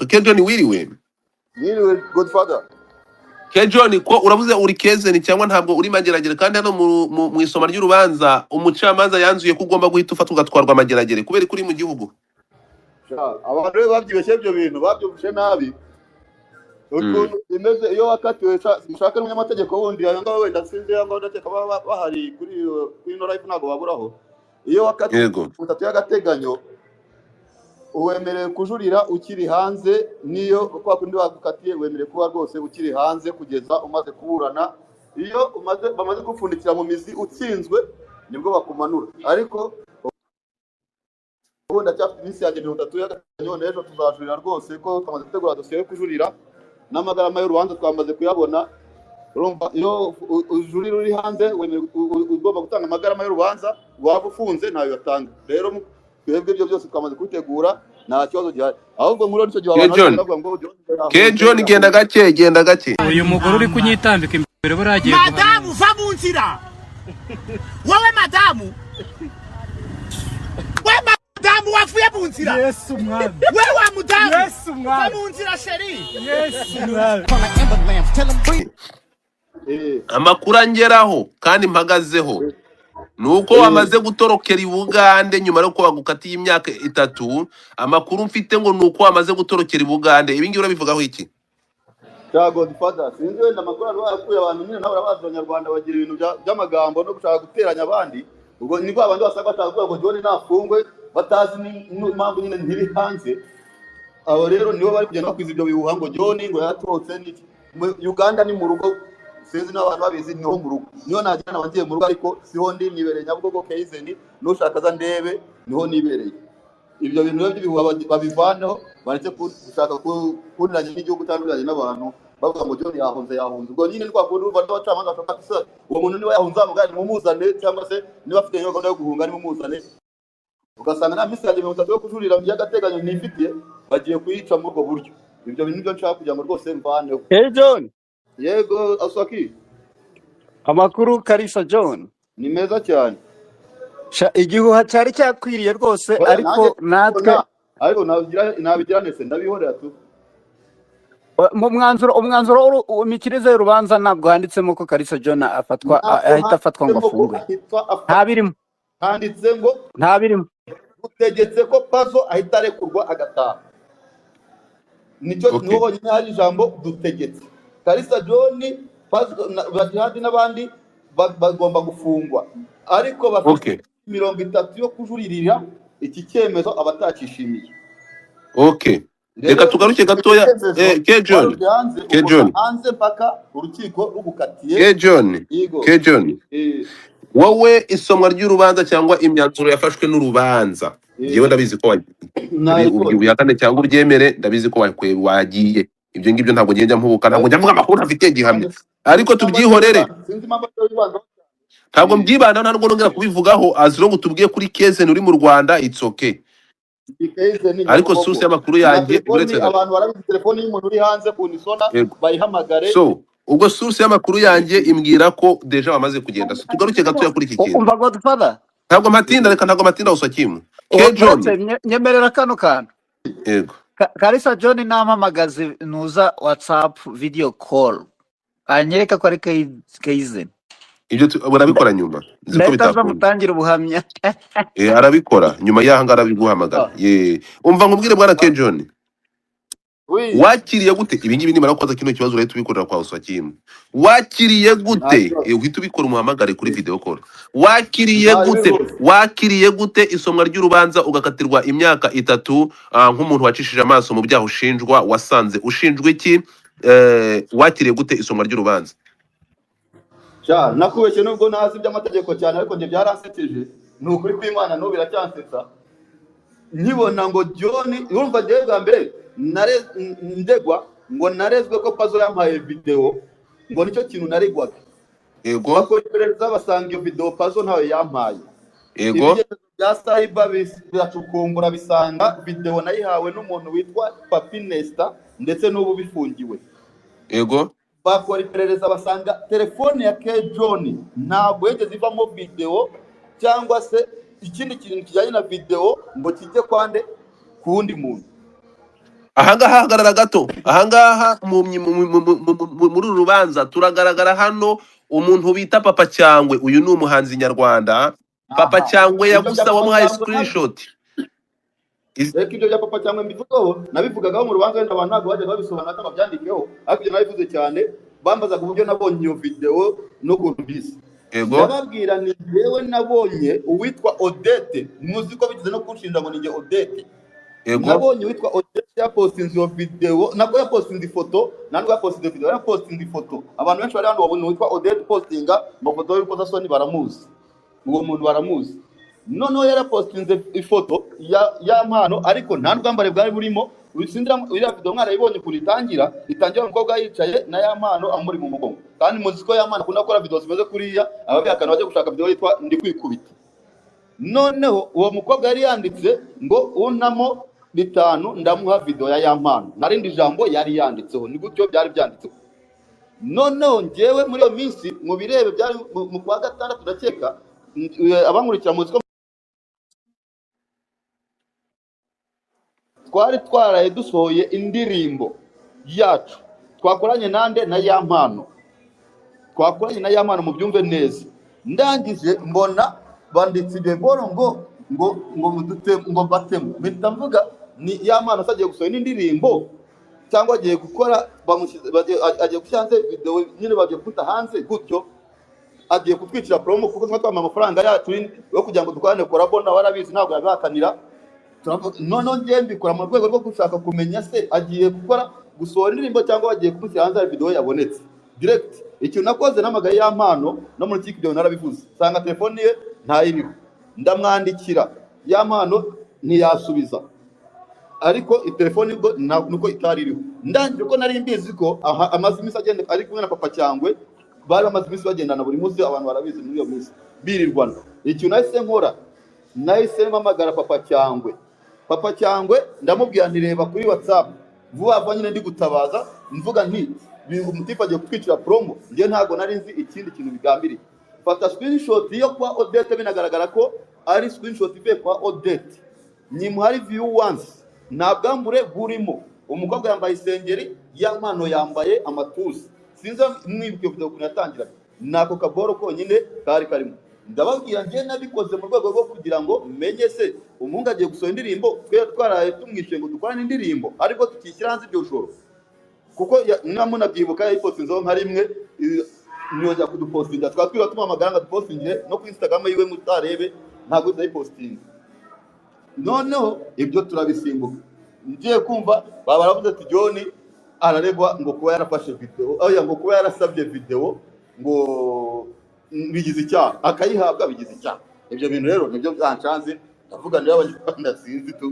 Ke John, wiriwe? Mwiriwe, Godfather. Ke John, ko uravuze uri kezeni cyangwa ntabwo uri Mageragere? Kandi hano mu isoma ry'urubanza umucamanza yanzuye ko ugomba guhita ufatwa ugatwarwa Mageragere kubera ko uri mu gihugu. Sha, abantu rero babyibeshye, ibyo bintu babyumvise nabi. Ukuntu bimeze, iyo wakatiwe, mushake n'umunyamategeko wundi ayo ngaho, wenda sinzi ayo ngaho, ndakeka baba bahari kuri ino live, ntabwo baburaho. Iyo wakatiwe 30 y'agateganyo, wemerewe kujurira ukiri hanze. Niyo kwa kundi bagukatiye, wemerewe kuba rwose ukiri hanze kugeza umaze kuburana. Iyo umaze bamaze gupfundikira mu mizi utsinzwe, nibwo bakumanura. Ariko ubu ndacyafite iminsi yanjye 30 y'agateganyo. N'ejo tuzajurira rwose, ko twamaze gutegura dosiye yo kujurira, n'amagarama y'urubanza twamaze kuyabona. Urumva, iyo ujurira uri hanze, wemerewe, ugomba gutanga amagarama y'urubanza. Waba ufunze ntayo yatanga. Rero twebwe ibyo byose twamaze kubitegura, nta kibazo gihari. Ahubwo muri icyo gihe Ke abantu John, bavuga ngo John Ke yahunze, John, genda yahunze. gake, genda gake. Uyu mugore uri kunyitambika imbere buriya agiye Madamu, guhanura. va mu nzira wowe. Madamu we, madamu, wavuye mu nzira. Yesu Mwami. We wa mudamu. Yesu Va Mwami. mu nzira, chérie. Yesu Mwami. Amakuru angeraho kandi mpagazeho ni uko wamaze gutorokera i Bugande nyuma yo bagukatiye imyaka 30. Amakuru mfite ngo ni uko wamaze gutorokera i Bugande. Ibi ngibi urabivugaho iki? Cya Godfather, sinzi wenda amakuru ari bayakuye abantu nyine, nawe urabazi, Abanyarwanda bagira ibintu by'amagambo no gushaka guteranya abandi. Ubwo ni ba bandi basanga bashaka kuvuga ngo John nafungwe, batazi n'impamvu nyine ntiri hanze. Abo rero nibo bari kugenda bakwiza ibyo bihuha ngo John ngo yatorotse n'iki. Uganda ni mu rugo, sinzi n'abantu babizi, niho mu rugo. Niyo nagira naba ngiye mu rugo, ariko siho ndi, nibereye Nyabugogo. Keizeni, n'ushaka aza ndebe, niho nibereye. Ibyo bintu rero by'ibihuha babivaneho, bareke gushaka kuniranya n'igihugu, utandukanye n'abantu bavuga ngo John yahunze, yahunze. Ubwo nyine ni kwa kundi urumva n'abacamanza bashaka ati: "Se, uwo muntu niba yahunze amugane nimumuzane, cyangwa se niba afite iyo gahunda yo guhunga nimumuzane." Ugasanga nta minsi yanjye 30 yo kujurira by'agateganyo nifitiye bagiye kuyica muri ubwo buryo. Ibyo bintu nibyo nshaka kugira ngo rwose mvaneho. Hey John, Yego, Aswaki. Amakuru, Kalisa John? Ni meza cyane. Sha, igihuha cyari cyakwiriye rwose. Oya, ariko nanjye natwe ariko nabigira nese ndabihorera tu. Mu mwanzuro, umwanzuro imikirize y'urubanza ntabwo handitsemo ko Kalisa John afatwa Ntabwo ahita afatwa ngo handitsemo ko afungwe. Ahita afatwa. Nta birimo. Handitse ngo Nta birimo. Utegetse ko Pazo ahita arekurwa agataha. Nicyo niho honyine hari ijambo "dutegetse". Kalisa John, Pazo Bajihadi n'abandi bagomba gufungwa, ariko bafite 30 yo kujuririra iki cyemezo abatakishimiye. Reka Rero tugaruke icyo gatoya. cyemezo Ke John, wari hanze, Ke uguma John, hanze mpaka urukiko rugukatiye. Ke John, Yego. Ke John, wowe isomwa ry'urubanza cyangwa imyanzuro yafashwe n'urubanza, njyewe ndabizi ko Nayibonye. ubihakane cyangwa ubyemere, ndabizi ko wagiye. Ibyo ngibyo ntabwo ngenda mpubuka, ntabwo njya mvuga amakuru ntafitiye gihamya, ariko tubyihorere. Sinzi impamvu ariyo wibandaho. Ntabwo mbyibanda, ntabwo nongera kubivugaho. As long tubwiye kuri Kezen uri mu Rwanda, it's okay. Ikeze ni Ariko Nyabugogo source y'amakuru na yanjye telefoni. Uretse gato. Abantu barabizi, telefoni y'umuntu uri hanze ku isona bayihamagare. So ubwo source y'amakuru yanjye imbwira ko déjà wamaze kugenda. So tugaruke gatoya kuri iki kintu. Umva, Godfather. Ntabwo mpatinda, reka, ntabwo mpatinda, Usakimu Ke John. Uretse nyemerera kano kantu. Yego. Kalisa John nampamagaze nuza WhatsApp video call anyereka ko ari Keizen. Ibyo barabikora nyuma, nzi ko Ndahita nza bitakunda. mutangira ubuhamya. Arabikora nyuma y'aha ngaha, arabiguhamagara. Ye, umva nkubwire, bwana Ke John. Oui. Wakiriye gute ibi ngibi? Nimara kubaza kino kibazo, urahita ubikorera kwa Usakimu. Wakiriye Nta gute? kibazo. Uhita ubikora, umuhamagare kuri video call. Wakiriye Nta bibi gute? rwose. Wakiriye gute isomwa ry'urubanza ugakatirwa imyaka 30, nk'umuntu wacishije amaso mu byaha ushinjwa, wasanze ushinjwa iki? Wakiriye gute isomwa ry'urubanza? Sha, nakubeshye, nubwo ntazi iby'amategeko cyane, ariko njye byaransekeje, ni ukuri kw'Imana, n'ubu biracyansetsa. Nkibona ngo John, urumva, njyewe bwa mbere ndegwa ngo narezwe ko Pazo yampaye video, ngo nicyo kintu naregwaga. Bakora iperereza, basanga iyo video Pazo ntayo yampaye. Ibyemezo bya cyber biracukumbura, bisanga video nayihawe n'umuntu witwa Papi Nesta, ndetse n'ubu bifungiwe. Bakora iperereza, basanga telefone ya K John ntabwo yigeze ivamo video cyangwa se ikindi kintu kijyanye na video ngo kijye kwande ku wundi muntu. Ahangaha hagarara gato. Ahangaha muri uru rubanza turagaragara hano umuntu bita Papa Cyangwe. Uyu ni umuhanzi nyarwanda. Papa Aha, Cyangwe ibyo bya yagusa Papa wamuhaye Cyangwe screenshot. Reka ibyo bya Papa Cyangwe mbivugaho, nabivugagaho mu rubanza, wenda abantu ntabwo bajya babisobanura cyangwa babyandikeho, ariko ibyo nabivuze cyane. Bambazaga uburyo nabonye iyo video n'ukuntu mbizi. Yego. Ndababwira ni njyewe nabonye uwitwa Odette, muzi ko bigeze no kunshinja ngo ni njye Odette. Yego. Nabonye uwitwa Odette yapostinze iyo video, nabwo yapostinze ifoto, ntabwo yapostinze video, yapostinze ifoto. Abantu benshi bari hano babona uwitwa Odette postinga amafoto y'urukozasoni, baramuzi, uwo muntu baramuzi. Noneho yarapostinze ifoto ya Mpano, ariko nta rwambare bwari burimo. Sindira iriya video mwarayibonye ukuntu itangira umukobwa yicaye na ya Mpano amuri mu mugongo, kandi muzi ko ya Mpano akunda gukora video zimeze kuriya, ababihakana bajya gushaka video yitwa Ndi Kwikubita. Noneho uwo mukobwa yari yanditse ngo untamo 5 ndamuha video ya Mpano, nta rindi jambo yari yanditseho, ni gutyo byari byanditseho. Noneho njyewe muri iyo minsi mu birebe byari mu kwa gatandatu ndakeka, abankurikira muzi ko twari twaraye dusohoye indirimbo yacu twakoranye nande na ya Mpano, twakoranye na ya Mpano, mubyumve neza. Ndangije mbona banditse ibyo boro ngo ngo ngo mudute ngo batemo, mpita mvuga ni ya Mpano se agiye gusohora indirimbo cyangwa agiye gukora, bamushyize agiye gushyira hanze video nyine, bagiye kuta hanze gutyo, agiye kutwicira promo kuko twa twampa amafaranga yacu yo kugira ngo dukorane collabo, nawe arabizi ntabwo yabihakanira. Noneho njye mbikora mu rwego rwo gushaka kumenya se agiye gukora gusohora indirimbo cyangwa bagiye kumushyira hanze hari video yabonetse direct. Ikintu nakoze namagaye ya Mpano no muri rukiko ibyo narabivuze, nsanga telefone ye ntayiriho, ndamwandikira ya Mpano ntiyasubiza, ariko telefone ubwo nuko itari iriho. Ndangije ko nari mbizi ko aha amaze iminsi agenda ari kumwe na Papa Cyangwe, bari bamaze iminsi bagendana buri munsi, abantu barabizi muri iyo minsi birirwana. Ikintu nahise nkora, nahise mpamagara Papa Cyangwe. Papa Cyangwe ndamubwira nti reba kuri WhatsApp vuba vuba, nyine ndi gutabaza mvuga nti umutipe agiye kutwicira promo, njye ntabwo nari nzi ikindi kintu bigambiriye. Fata screenshot yo kwa Odette, binagaragara ko ari screenshot ivuye kwa Odette, nyimuhari view once, nta bwambure burimo, umukobwa yambaye isengeri, ya Mpano yambaye amatuza. Sinzi mwibuka iyo video ukuntu yatangiraga, ni ako kaboro konyine kari karimo. Ndababwira njye nabikoze mu rwego rwo kugira ngo menye se umuhungu agiye gusohora indirimbo, twe twaraye tumwishyuye ngo dukorane indirimbo, ariko tukishyira hanze iryo joro, kuko niba munabyibuka yayipostinzeho nka rimwe, ntiyongera kudupostinga, twaba twiriwe tumuhamagara ngo adupostingire no kuri Instagram yiwe mutarebe, ntabwo ayipostinga. Noneho ibyo turabisimbuka, ngiye kumva baba baravuze ati John araregwa ngo kuba yarafashe video, oya, ngo kuba yarasabye video ngo bigize icyaha, akayihabwa bigize icyaha. Ibyo bintu rero nibyo byanshanze, ndavuga niba Abanyarwanda sinzi tu.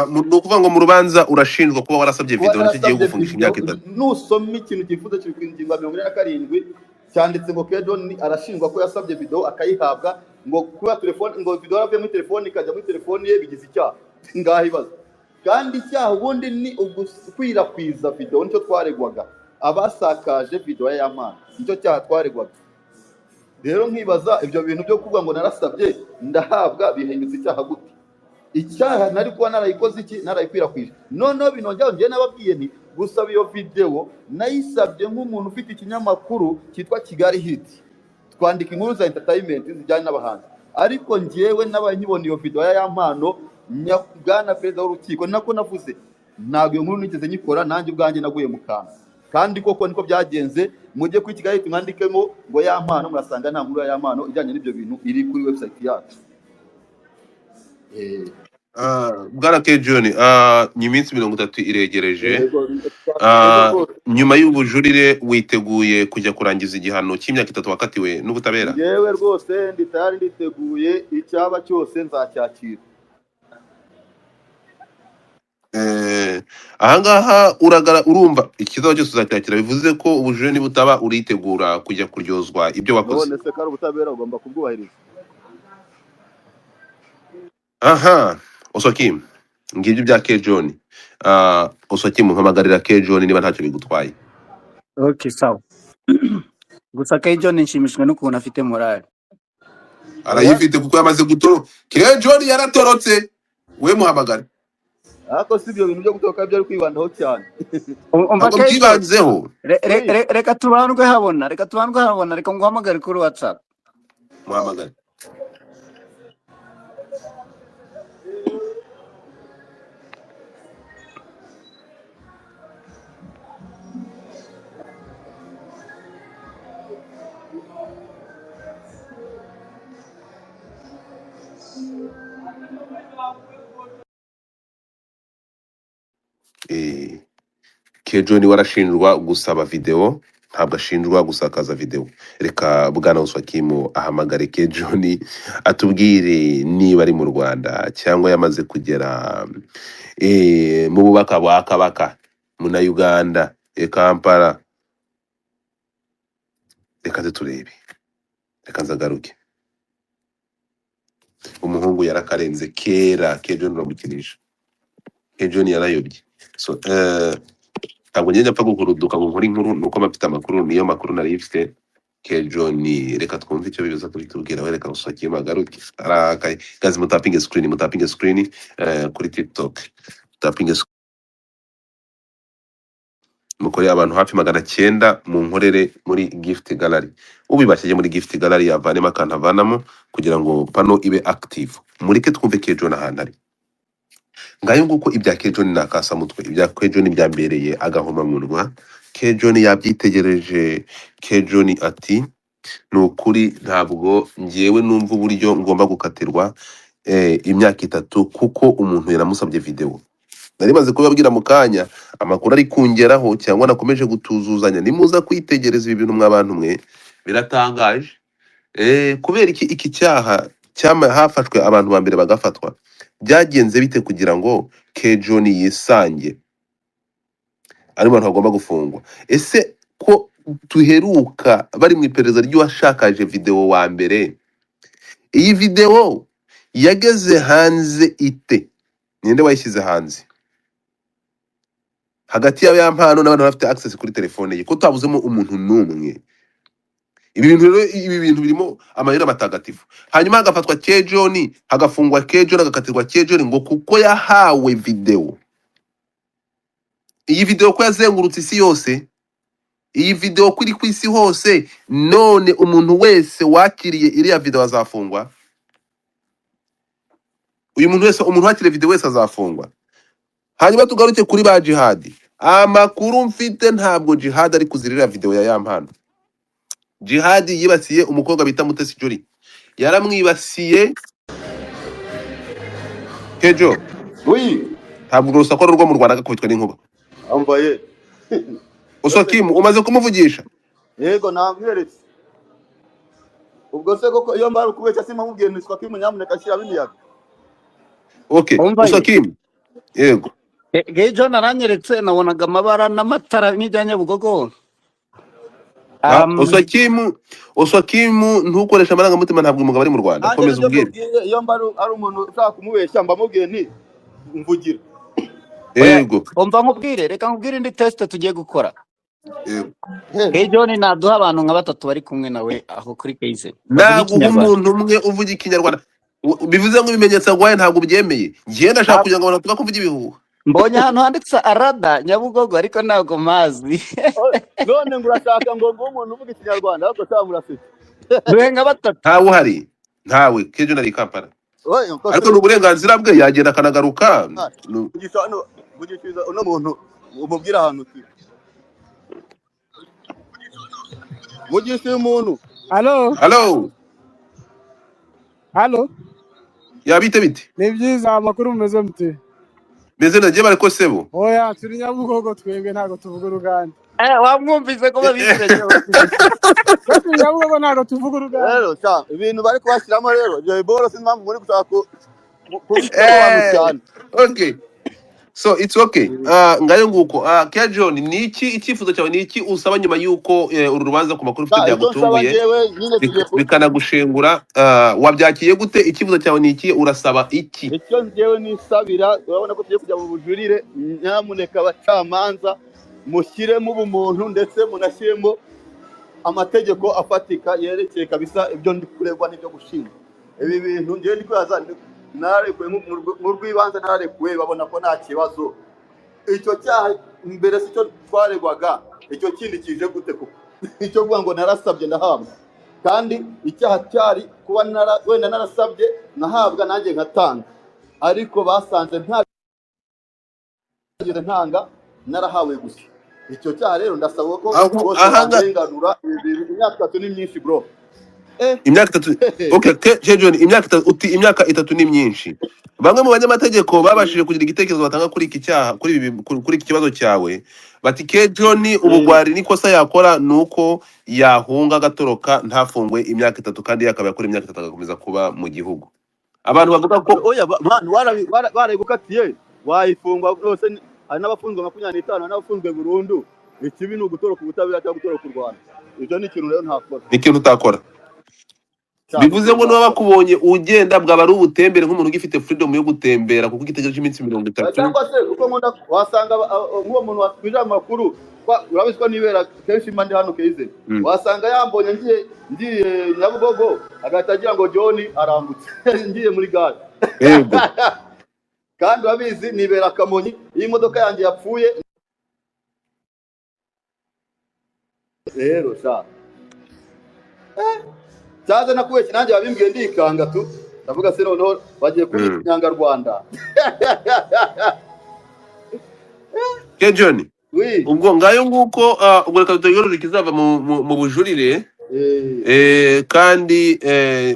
Ni ukuvuga ngo mu rubanza urashinjwa kuba warasabye Kuba video, nicyo giye narasabye gufungisha video, imyaka 3. Nusoma ikintu cyifuza kiri ku ngingo ya 47 cyanditse ngo K John arashinjwa ko yasabye video akayihabwa, ngo kuba telefone, ngo video yaravuye muri telefone ikajya muri telefone ye bigize icyaha. Ngaho ibaze. Kandi icyaha ubundi ni ugukwirakwiza video, nicyo twaregwaga, abasakaje video ya Mpano, nicyo cyaha twaregwaga. Rero nkibaza ibyo bintu byo kuvuga ngo narasabye ndahabwa bihindutse icyaha gute? Icyaha nari kuba narayikoze iki, narayikwirakwije. Noneho binongera njye nababwiye nti gusaba iyo video nayisabye nk'umuntu ufite ikinyamakuru cyitwa Kigali Hit, twandika inkuru za entertainment zijyanye n'abahanzi, ariko njyewe nabaye nkibona iyo video ya Mpano, bwana perezida w'urukiko, nako navuze ntabwo iyo nkuru nigeze nyikora, nanjye ubwanjye naguye mu kantu. Kandi koko niko byagenze, mujye kuri Kigali Hit mwandikemo ngo ya Mpano, murasanga nta nkuru ya Mpano ijyanye n'ibyo bintu iri kuri website yacu. Bwana K John, ni iminsi 30 iregereje. Yego, rwose. Nyuma y'ubujurire witeguye kujya kurangiza igihano cy'imyaka 3 wakatiwe n'ubutabera? Njyewe rwose ndi tayari, nditeguye, icyaba cyose nzacyakira. Ahangaha uragara urumva ikibazo cyose uzacyakira, bivuze ko ubujurire nibutaba uritegura kujya kuryozwa ibyo wakoze. None se ko ari ubutabera ugomba kubwubahiriza. Aha Osokim, ngibyo bya K John. Osokim, mpamagarira K John niba ntacyo bigutwaye. Okay, sawa. Gusa K John nshimishijwe n'ukuntu afite morale. Arayifite kuko yamaze gutoroka. K John yaratorotse. We muhamagare. Ariko si ibyo bintu byo gutoroka byo ari kwibandaho cyane. Umva Ntabwo Kejo, byibanzeho. Oui. reka tubandwe habona, reka tubandwe habona, reka nguhamagare kuri WhatsApp. Muhamagare. Kejo niwe arashinjwa gusaba video, ntabwo ashinjwa gusakaza video. Reka bwana Oswakimu ahamagare Kejoni atubwire niba ari mu Rwanda cyangwa yamaze kugera mu bubaka bwa Kabaka muna Uganda e Kampala. Reka nze turebe, reka nzagaruke. Umuhungu yarakarenze kera. Kejoni uramukinisha. Kejoni yarayobye. So ntabwo ngenda apfa guhuruduka ngo nkore inkuru, nuko mba mfite amakuru, niyo makuru nari mfite. Kejoni, reka twumve icyo biza kubitubwira. We reka Oswakimu agaruke arakaye. Gazi mutapinge screen, mutapinge screen kuri TikTok, mutapinge mukore abantu hafi 900 mu nkorere muri gift gallery. Ubibashije muri gift gallery yavanemo akantu avanamo kugira ngo pano ibe active. Mureke twumve Kejoni ahantu ari. Ngayo nguko ibya Kejoni ni akasamutwe. Ibya Kejoni byambereye agahomamunwa. Kejoni yabyitegereje. Kejoni ati ni ukuri ntabwo ngewe numva uburyo ngomba gukatirwa imyaka 3 kuko umuntu yaramusabye video. Nari maze kubabwira mu kanya amakuru ari kungeraho cyangwa nakomeje gutuzuzanya. Nimuza kwitegereza ibi bintu mwabantu mwe, biratangaje. Kubera iki cyaha cyama hafashwe abantu ba mbere bagafatwa, byagenze bite kugira ngo Kejoni yisange ari mu bantu bagomba gufungwa? Ese ko tuheruka bari mu iperereza ry'uwashakaje video wa mbere, iyi video yageze hanze ite? Ninde wayishyize hanze? Hagati ya Yampano n'abantu bafite access kuri telefone ye, ko tutabuzemo umuntu n'umwe. Ibi bintu rero, ibi bintu birimo amayeri matagatifu. Hanyuma hagafatwa Kejoni, hagafungwa Kejoni, agakatirwa Kejoni ngo kuko yahawe video. Iyi video ko yazengurutse isi yose, iyi video ko iri ku isi hose, none umuntu wese wakiriye iriya video azafungwa. Uyu muntu wese, umuntu wakiriye video wese azafungwa. Hanyuma tugaruke kuri ba Jihad. Amakuru mfite ntabwo Jihad ari kuzirira video ya Yampano. Jihad yibasiye umukobwa bita Mutesi Jolly, yaramwibasiye. Kejo, Oui. ntabwo urusaku rwo mu Rwanda agakubitwa n'inkuba. Ambaye. Oswakimu umaze kumuvugisha? Yego namweretse. Ubwo se koko iyo mbara ukubeshya simamubwiye nitwa Kim, nyamuneka shyiramo imiyaga. Okay, Umva ye. Oswakimu, yego. Kejo naranyeretse, nabonaga amabara n'amatara nk'ibya Nyabugogo. Oswakimu ntukoreshe amarangamutima, ntabwo umugabo ari mu Rwanda. Nanjye Komeza nibyo ubwire. mubwiye, iyo mba ari umuntu ushaka kumubeshya mbamubwiye nti mvugira. Oya, Yego. umva nkubwire, reka nkubwire indi test tugiye gukora. Yego. Kejo ni naduha abantu nka batatu bari kumwe nawe aho kuri Keize bavuga Naguha ikinyarwanda. umuntu umwe uvuga ikinyarwanda. Bivuze ngo ibimenyetso arwaye ntabwo ubyemeye. Ngiye ndashaka kugira ngo abantu tuba kuvuga ibihuha. Mbonye ahantu handitse arada Nyabugogo ariko ntabwo mpazi. None ngo urashaka ngo ngo umuntu uvuga ikinyarwanda ahubwo cyangwa murafite. Duhe nka batatu. Ntawe uhari, ntawe. Kejo nari i Kampala, Oye, uko ariko se ni uburenganzira bwe, yagenda akanagaruka. vugisha hano, vugishiriza uno muntu umubwira ahantu uti. Vugisha uyu muntu. Alo, Halo, alo, yabite bite? ni byiza amakuru mumeze mute? Meze nagiye bariko sebo. Oya, turi Nyabugogo twebwe ntabwo tuvuga uruganda. Wamwumvise ko babiziranye. Twe turi Nyabugogo ntabwo tuvuga uruganda. Rero sha ibintu bari kubashyiramo rero ibyo biboro sinzi impamvu muri gushaka kubishyiramo abantu cyane. Okay. So it's okay. Ngayo nguko. Kejon, ni iki icyifuzo cyawe, ni iki usaba nyuma yuko uru rubanza ku makuru ufite Sha icyo nsaba byagutunguye njyewe nyine tugiye bikanagushengura? Wabyakiye gute? Icyifuzo cyawe ni iki? Urasaba iki? icyo njyewe nisabira, urabona ko tugiye kujya mu bujurire, nyamuneka abacamanza mushyiremo ubumuntu ndetse munashyiremo amategeko afatika yerekeye kabisa ibyo ndi kuregwa n'ibyo gushinjwa. Ibi bintu njyewe ndi kwibaza Narekuwe mu rw'ibanze, nararekuwe babona ko nta kibazo. Icyo cyaha mbere si cyo twaregwaga, icyo kindi kije gute? Kuko icyo kuvuga ngo narasabye ndahabwa, kandi icyaha cyari kuba wenda narasabye nkahabwa nanjye nkatanga, ariko basanze ntageze ntanga, narahawe gusa. Icyo cyaha rero ndasaba ko Aho bose ahanga bandenganura. Imyaka 3 ni myinshi, bro. Imyaka 3, okay. Ke John, imyaka 3, uti imyaka 3 ni myinshi. Bamwe mu banyamategeko babashije kugira igitekerezo batanga kuri iki cyaha, kuri iki kibazo cyawe, bati Ke John ubugwari n'ikosa yakora ni uko yahunga agatoroka ntafungwe imyaka 3, kandi yakaba yakora imyaka 3 agakomeza kuba mu gihugu. Abantu bavuga ko Oya, man, barayigukatiye wayifungwa rwose. Hari n'abafunzwe 25, hari n'abafunzwe burundu. Ikibi ni ugutoroka ubutabera cyangwa gutoroka u Rwanda. Ibyo ni ikintu rero ntakora. Ni ikintu utakora. Cyane. Bivuze ngo Ikintu niba ntakora. bakubonye ugenda, bwaba ari ubutembere nk'umuntu ugifite freedom yo gutembera, kuko igitekerezo cy'iminsi 30. Cyangwa se uko nkunda wasanga nk'uwo muntu watwije amakuru, urabizi ko nibera kenshi mba ndi hano keize, wasanga yambonye ngiye Nyabugogo, agahita agira ngo John arambutse ngiye muri gare. Kandi urabizi nibera Kamonyi, iyo imodoka yanjye yapfuye rero sha cyaze nakubeshye, nanjye babimbwiye ndikanga tu, ndavuga se noneho bagiye kunyita inyangarwanda. Ke John, Wi. Ubwo ngayo nguko, ubwo reka dutegereze ikizava mu bujurire. Kandi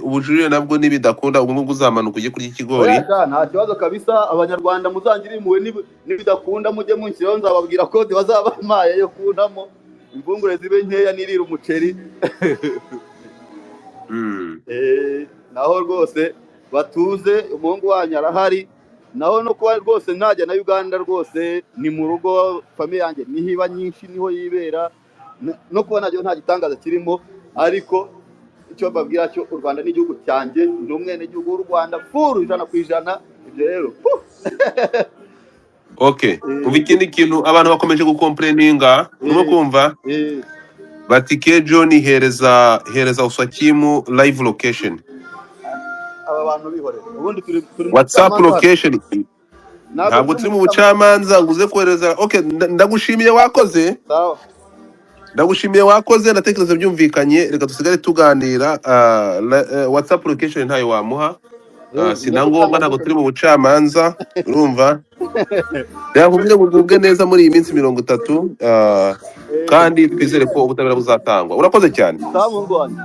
ubujurire nabwo nibidakunda, ubwo ngubwo uzamanuka ujye kurya ikigori. Oya sha, nta kibazo kabisa. Abanyarwanda muzangire impuhwe, nibidakunda mujye munshyiraho, nzababwira kode bazabampaye yo kuntamo imvungure zibe nkeya nirira umuceri. Naho rwose batuze, umuhungu wanyu arahari. Naho no kuba rwose najya na Uganda rwose ni mu rugo, famille yanjye niho iba nyinshi, niho yibera. No kuba najyayo nta gitangaza kirimo, ariko icyo mbabwira cyo, u Rwanda ni igihugu cyanjye, ndi umwenegihugu w'u Rwanda furu 100%. Ibyo rero puh. Okay, umva ikindi kintu abantu bakomeje gukomplaininga, urimo kumva bati Ke John hereza Uswakimu live location. Aba bantu bihorera, ubundi turi mu WhatsApp bucamanza hano. location. Ntabwo Ntabwo turi turi mu mu bucamanza. bucamanza ngo uze kohereza. Okay, ndagushimiye wakoze. Sawa. Ndagushimiye wakoze, ndatekereza byumvikanye. Reka dusigare tuganira. WhatsApp location ntayo wamuha. Si Njya na ngombwa, gutanga ntabwo turi mu bucamanza, urumva? Reka nkubwire ngo ugubwe neza muri iyi minsi 30, kandi twizere ko ubutabera buzatangwa. Urakoze cyane. Sawa, muhungu wanjye.